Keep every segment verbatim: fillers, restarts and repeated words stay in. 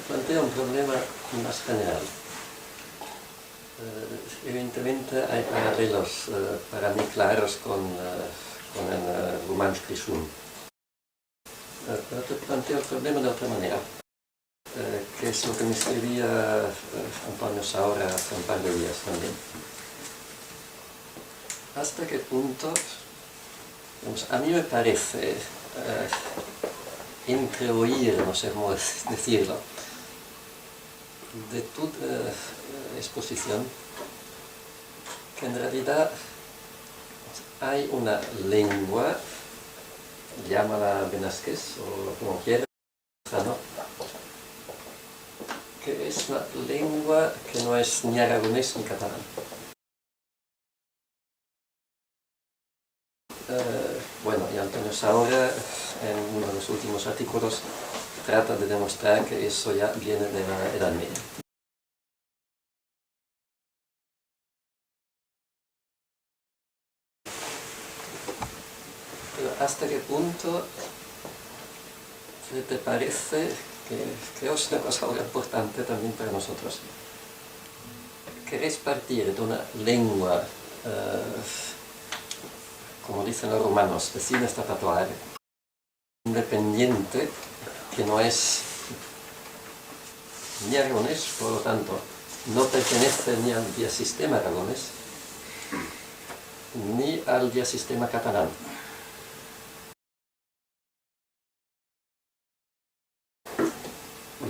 Plantea un problema mas general. Eh, evidentemente, hai paralelos, eh, para mi claros con, eh, con el, eh, rumán frisun. Eh, pero te planteo el problema de otra manera, eh, que es lo que me escribía, eh, Antonio Saora hace un par de días también. Hasta qué punto, digamos, a mí me parece, eh, entreoír, no sé cómo dec-, decirlo, de tu, eh, exposición, que en realidad hay una lengua, llámala benasqués o como quieras, ¿no? Que es una lengua que no es ni aragonés ni catalán. Eh, bueno, y Antonio Saora, en uno de los últimos artículos, trata de demostrar que eso ya viene de la Edad Media. Pero hasta qué punto te, te parece que, creo es una cosa muy importante también para nosotros? ¿Queréis partir de una lengua, eh, como dicen los rumanos, vecina estapatoire, independiente, que no es ni aragonés, por lo tanto, no pertenece ni al diasistema aragonés, ni al diasistema catalán?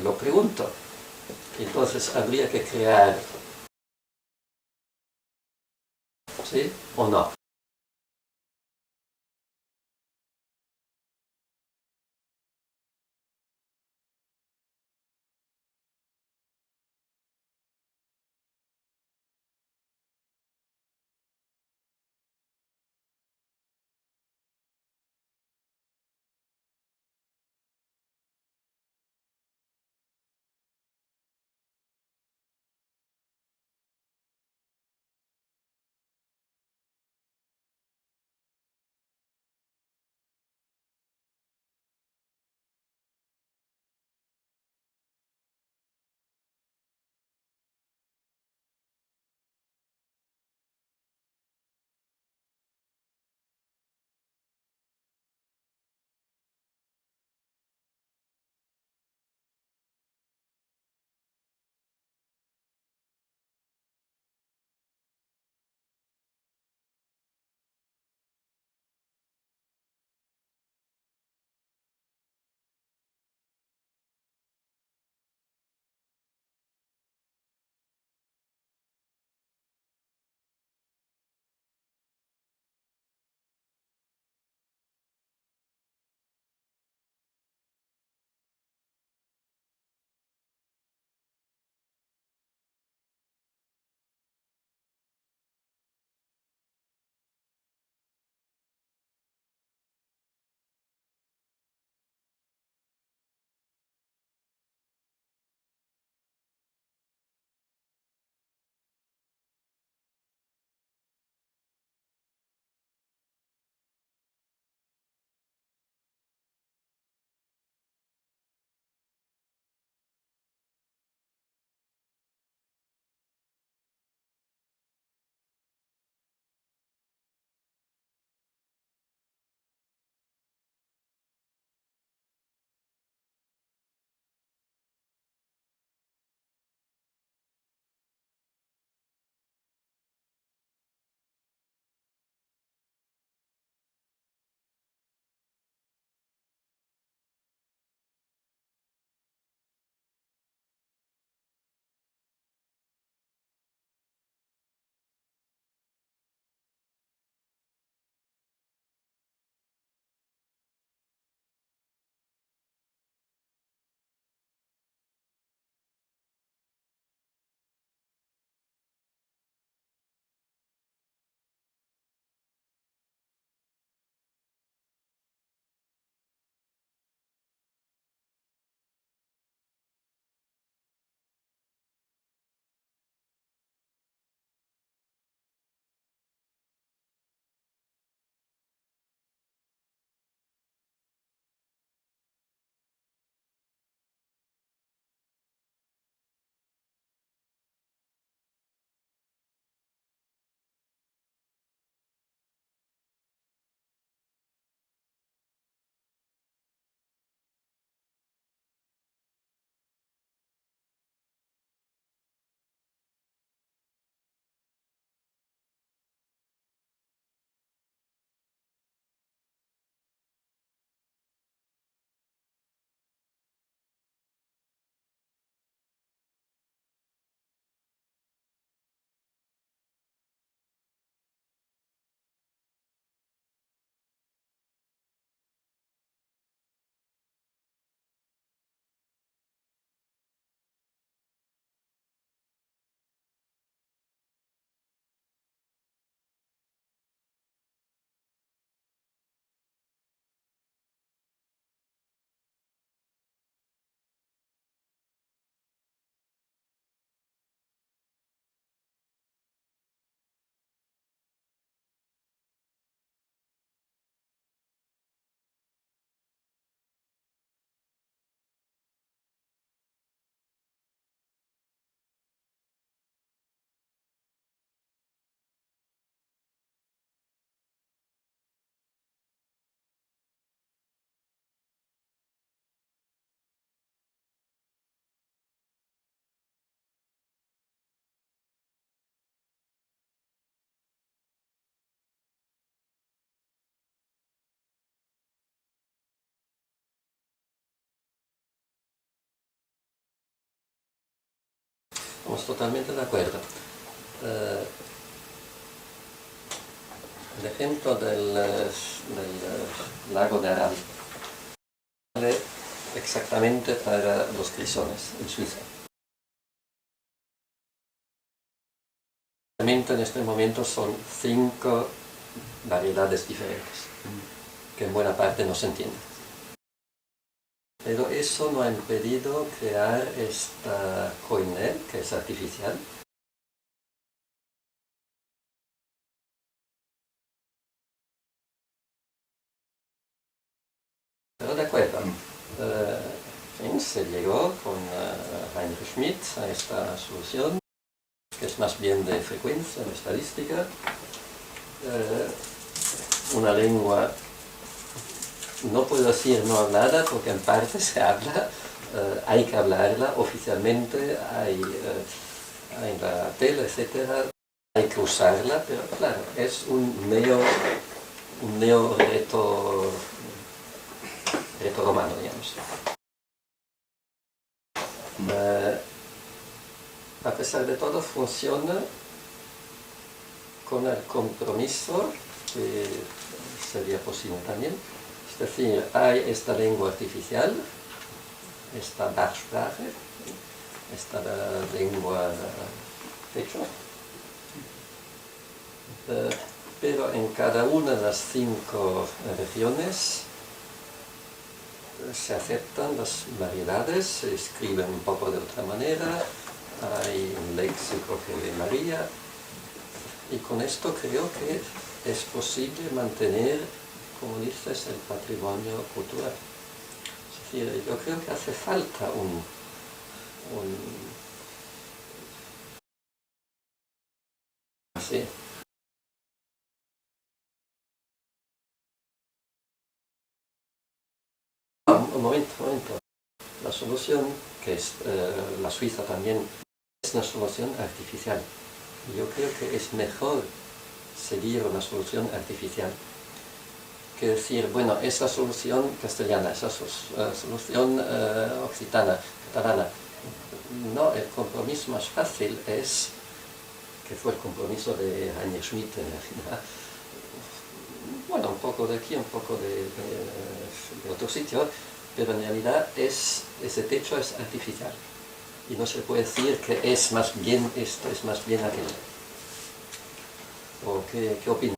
Lo pregunto. Entonces habría que crear, ¿sí o no? Estamos totalmente de acuerdo. Eh, el ejemplo del, eh, del, eh, lago de Aral vale exactamente para los crisones en Suiza. En este momento son cinco variedades diferentes, que en buena parte no se entienden. Pero eso no ha impedido crear esta koinè, que es artificial. Pero de acuerdo. Eh, en fin, se llegó con, eh, Heinrich Schmid a esta solución, que es más bien de frecuencia, de estadística. Eh, una lengua, no puedo decir no hablada, porque en parte se habla, eh, hay que hablarla oficialmente, hay, eh, en la tele, etcétera. Hay que usarla, pero claro, es un neo, un neo reto, reto romano, digamos. Eh, a pesar de todo, funciona con el compromiso que sería posible también. Es decir, hay esta lengua artificial, esta Bartsprache, esta lengua techo, eh, pero en cada una de las cinco regiones se aceptan las variedades, se escriben un poco de otra manera, hay un léxico que varía, y con esto creo que es posible mantener, como dices, el patrimonio cultural. Es decir, yo creo que hace falta un, un, sí. Un, un momento, un momento. La solución, que es, eh, la Suiza también, es una solución artificial. Yo creo que es mejor seguir una solución artificial que decir, bueno, es la solución castellana, es la so-, eh, solución, eh, occitana, catalana. No, el compromiso más fácil es, que fue el compromiso de Heinrich Schmid en realidad, bueno, un poco de aquí, un poco de, de, de otro sitio, pero en realidad es, ese techo es artificial y no se puede decir que es más bien esto, es más bien aquello. ¿O qué, qué opinas?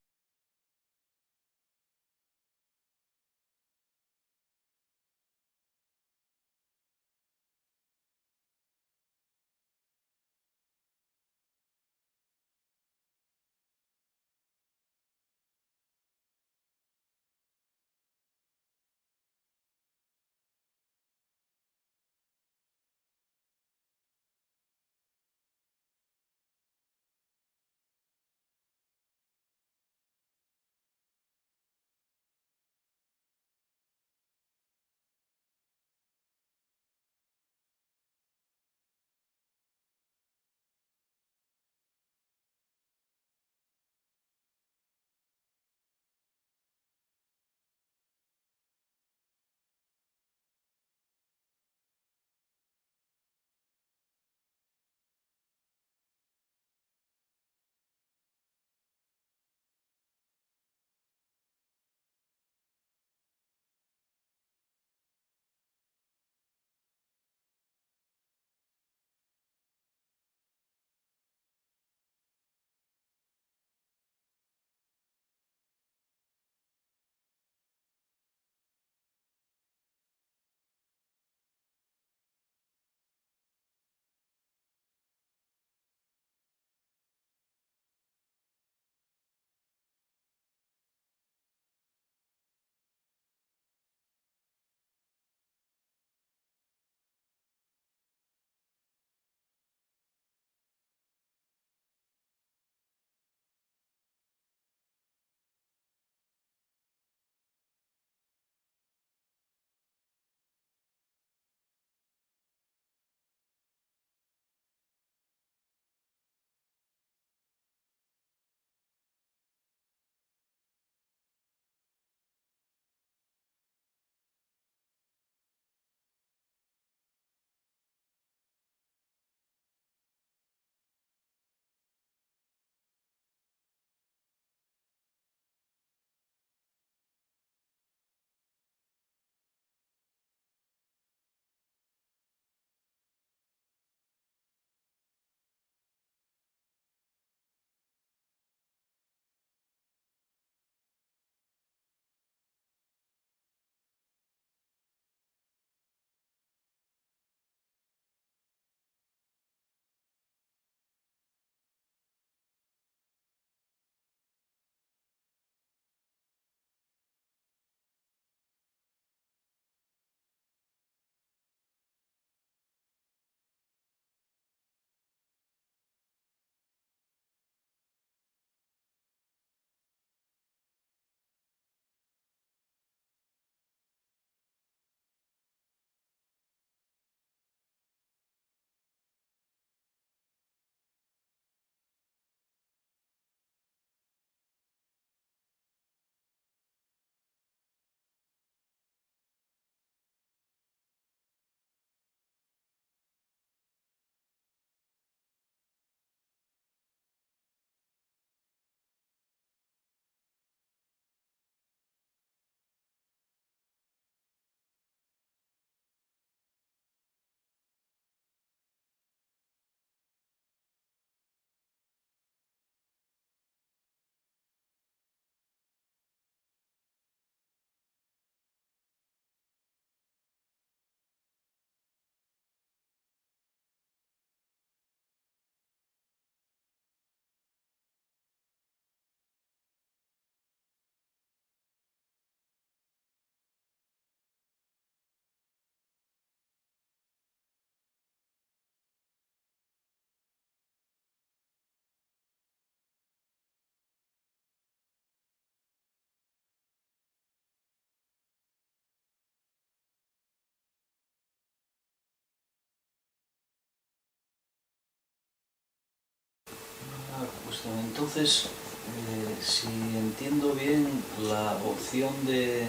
Entonces, eh, si entiendo bien, la opción de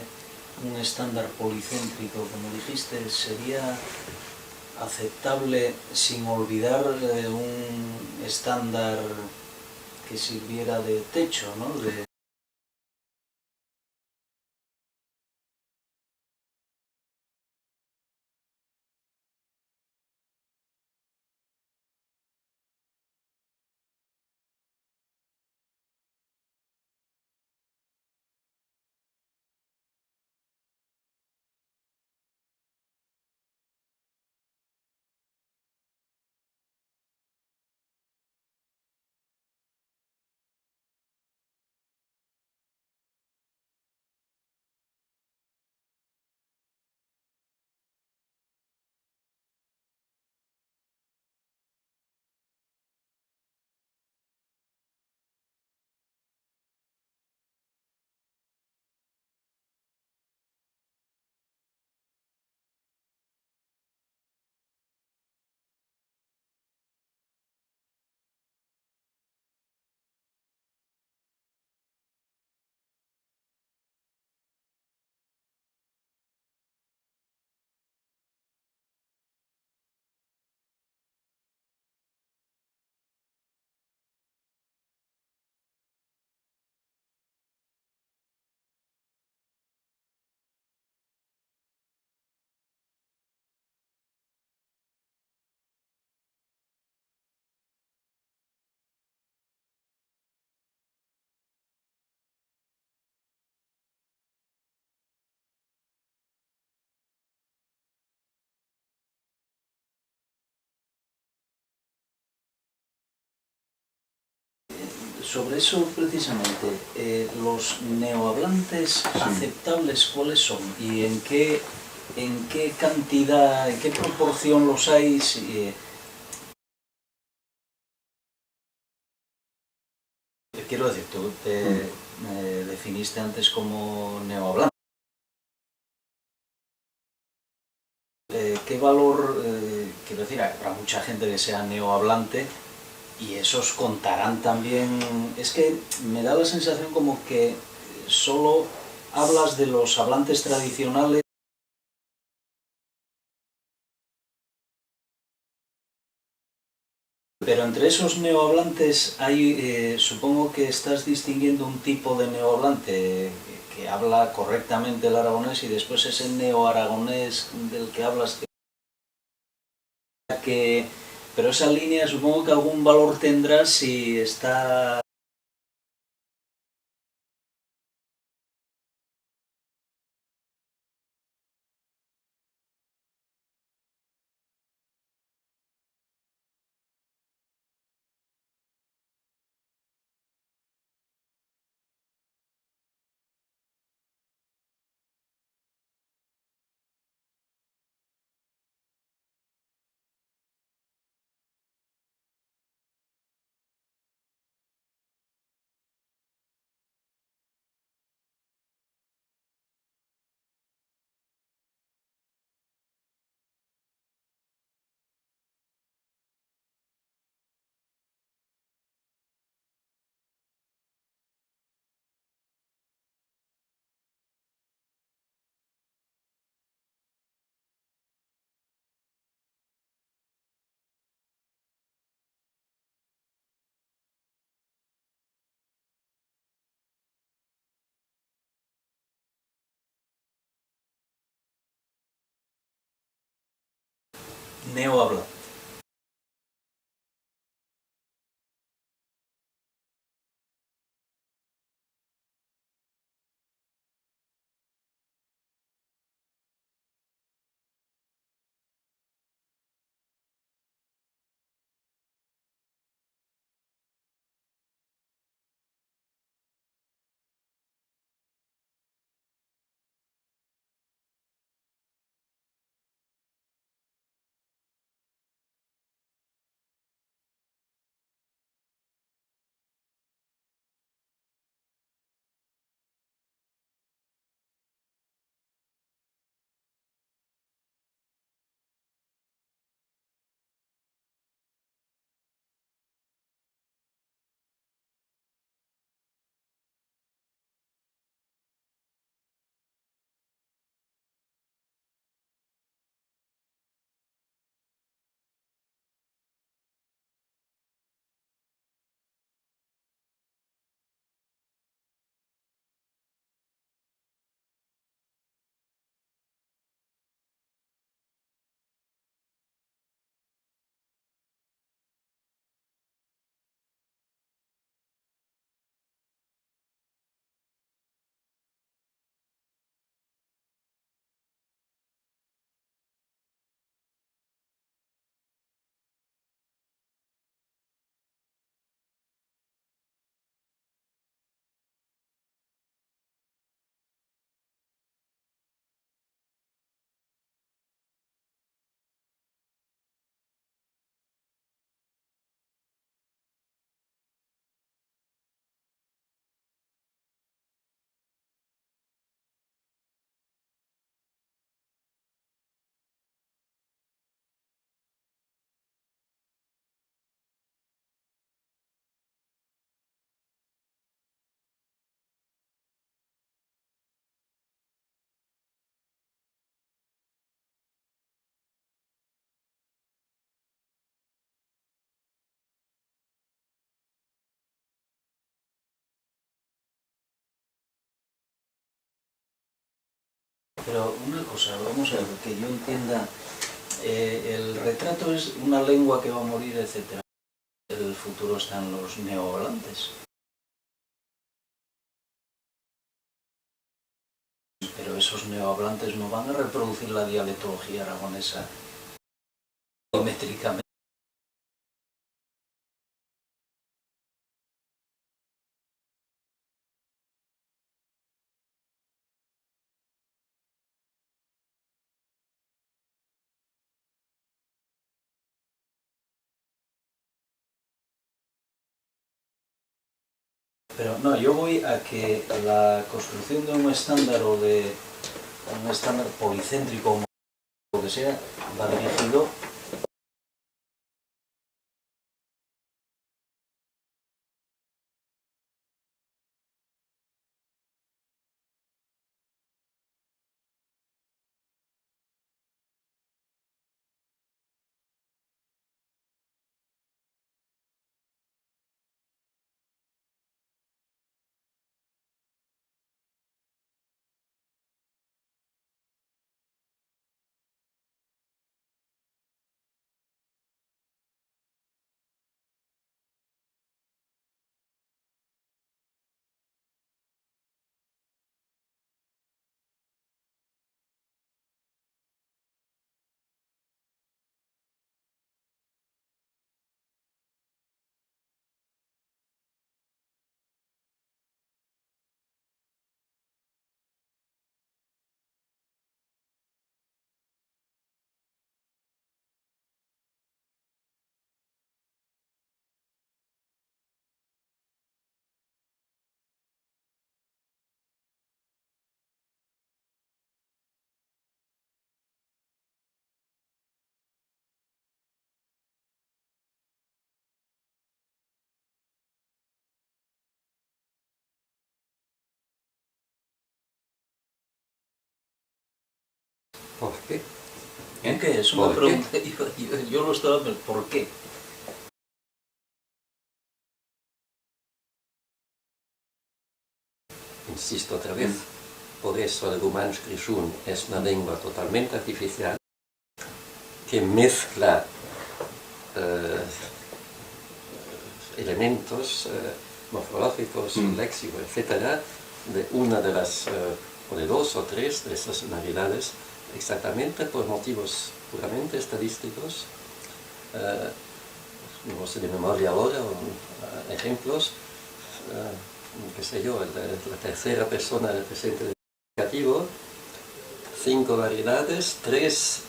un estándar policéntrico, como dijiste, sería aceptable sin olvidar, eh, un estándar que sirviera de techo, ¿no? De Sobre eso, precisamente, eh, los neohablantes aceptables, ¿cuáles son? ¿Y en qué, en qué cantidad, en qué proporción los hay? Si, eh, Quiero decir, tú te, eh, definiste antes como neohablante. Eh, ¿qué valor, eh, quiero decir, habrá mucha gente que sea neohablante y esos contarán también? Es que me da la sensación como que solo hablas de los hablantes tradicionales. Pero entre esos neohablantes hay, eh, supongo que estás distinguiendo un tipo de neohablante que habla correctamente el aragonés y después ese neoaragonés del que hablas que, que, pero esa línea supongo que algún valor tendrá si está. Neo habla. Pero una cosa, vamos a ver, que yo entienda, eh, el retrato es una lengua que va a morir, etcétera. El futuro están los neohablantes. Pero esos neohablantes no van a reproducir la dialectología aragonesa geométricamente. Pero, no, yo voy a que la construcción de un estándar o de un estándar policéntrico, como lo que sea, va dirigido. ¿Por qué? ¿Eh? ¿Qué es? Una pregunta. Yo, yo, yo lo estaba, pero ¿por qué? Insisto otra vez, por eso el rumans grischun es una lengua totalmente artificial que mezcla, eh, elementos, eh, morfológicos, léxico, etcétera, de una de las, eh, o de dos o tres de esas variedades, exactamente por motivos puramente estadísticos. Eh, no sé de memoria ahora, o, eh, ejemplos, eh, qué sé yo, el, la tercera persona del presente indicativo, cinco variedades, tres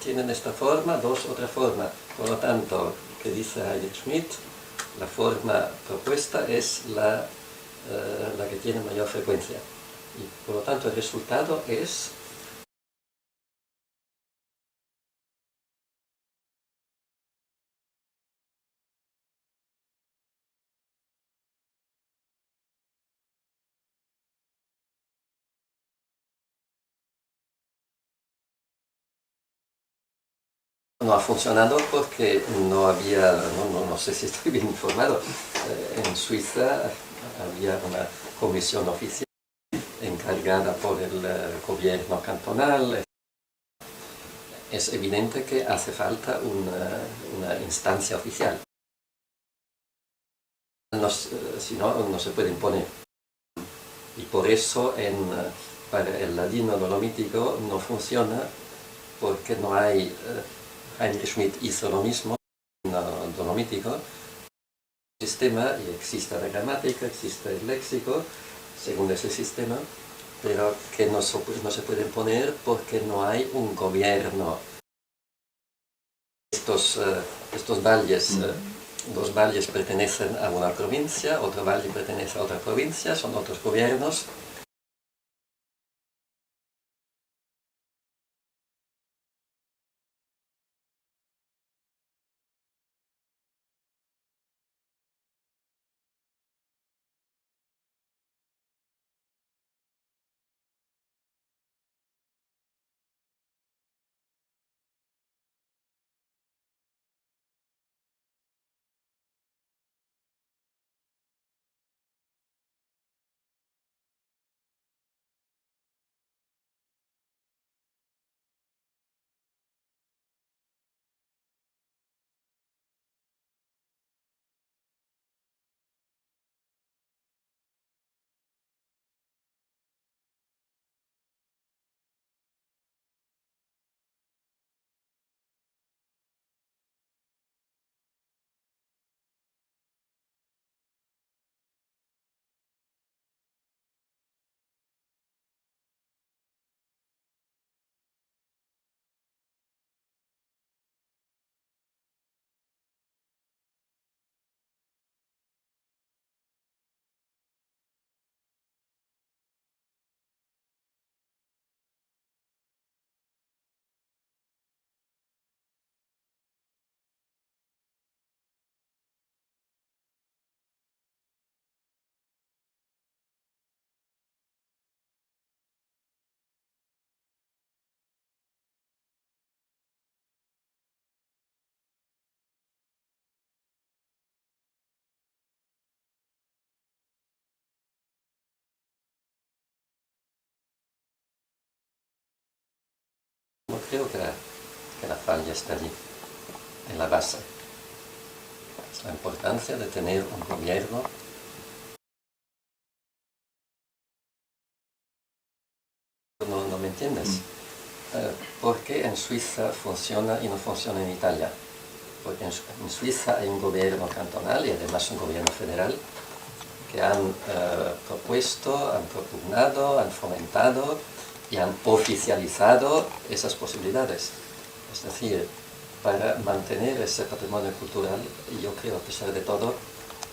tienen esta forma, dos otra forma. Por lo tanto, que dice Heinrich Schmid, la forma propuesta es la, eh, la que tiene mayor frecuencia. Y por lo tanto, el resultado es No ha funcionado porque no había, no, no, no sé si estoy bien informado, eh, en Suiza había una comisión oficial encargada por el, eh, gobierno cantonal. Es evidente que hace falta una, una instancia oficial. No s-, eh, si no, no se puede imponer. Y por eso en, eh, para el ladino dolomítico no funciona porque no hay, eh, Heinrich Schmid hizo lo mismo, no, dolomítico, sistema, y existe la gramática, existe el léxico, según ese sistema, pero que no se, no se puede imponer porque no hay un gobierno. Estos, eh, estos valles, eh, dos valles pertenecen a una provincia, otro valle pertenece a otra provincia, son otros gobiernos. No creo que la, que la falla está allí, en la base. Es la importancia de tener un gobierno. No, no me entiendes. Eh, ¿por qué en Suiza funciona y no funciona en Italia? Porque en Su-, en Suiza hay un gobierno cantonal y además un gobierno federal que han, eh, propuesto, han propugnado, han fomentado y han oficializado esas posibilidades. Es decir, para mantener ese patrimonio cultural, yo creo, a pesar de todo,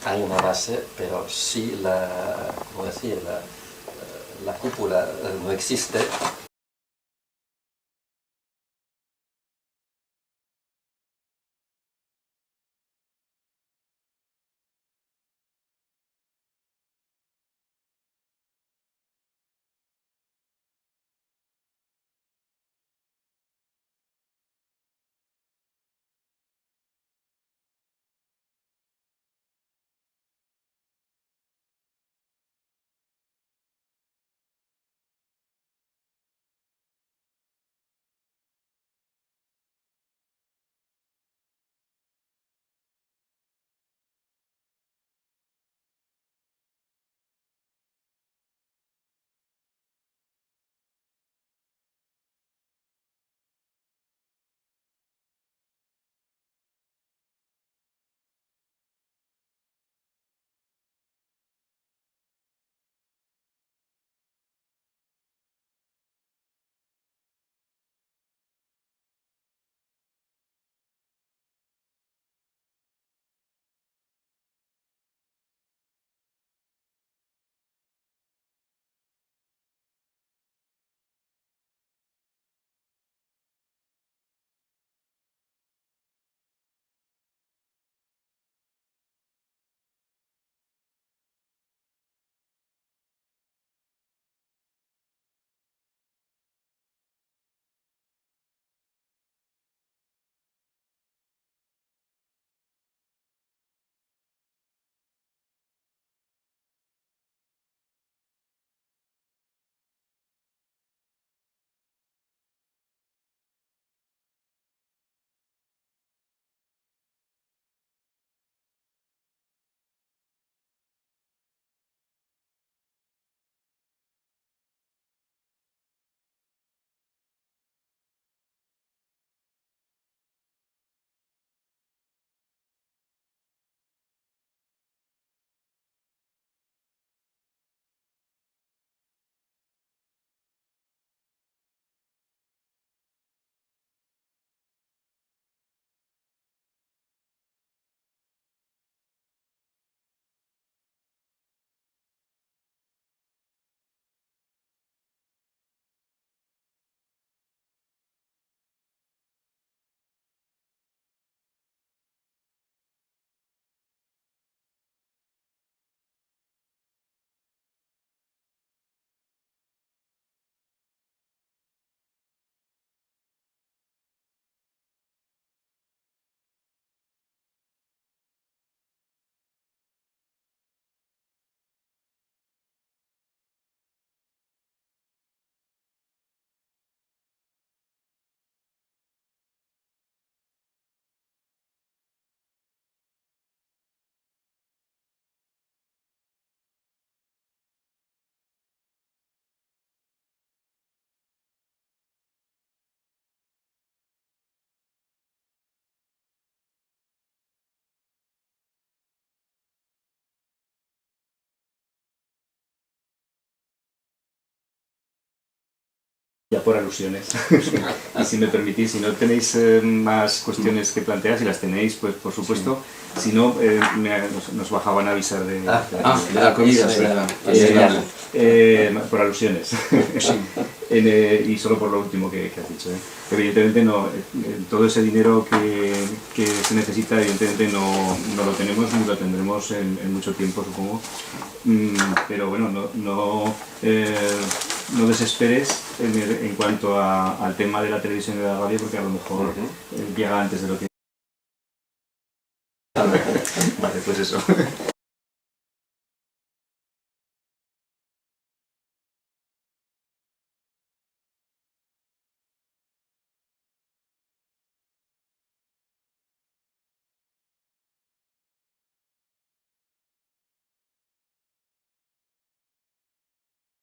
hay una base, pero si la, ¿cómo decir?, la, la cúpula, eh, no existe, Ya por alusiones. Y si me permitís, si no tenéis, eh, más cuestiones que plantear, si las tenéis, pues por supuesto. Si no, eh, me, nos, nos bajaban a avisar de, ah, de la comida, es verdad. Eh, por alusiones. En, eh, y solo por lo último que, que has dicho, ¿eh? Evidentemente no, eh, todo ese dinero que, que se necesita, evidentemente no, no lo tenemos ni lo tendremos en, en mucho tiempo, supongo. Mm, pero bueno, no, no, eh, no desesperes en, en cuanto a, al tema de la televisión y de la radio, porque a lo mejor, eh, llega antes de lo que... Vale, pues eso.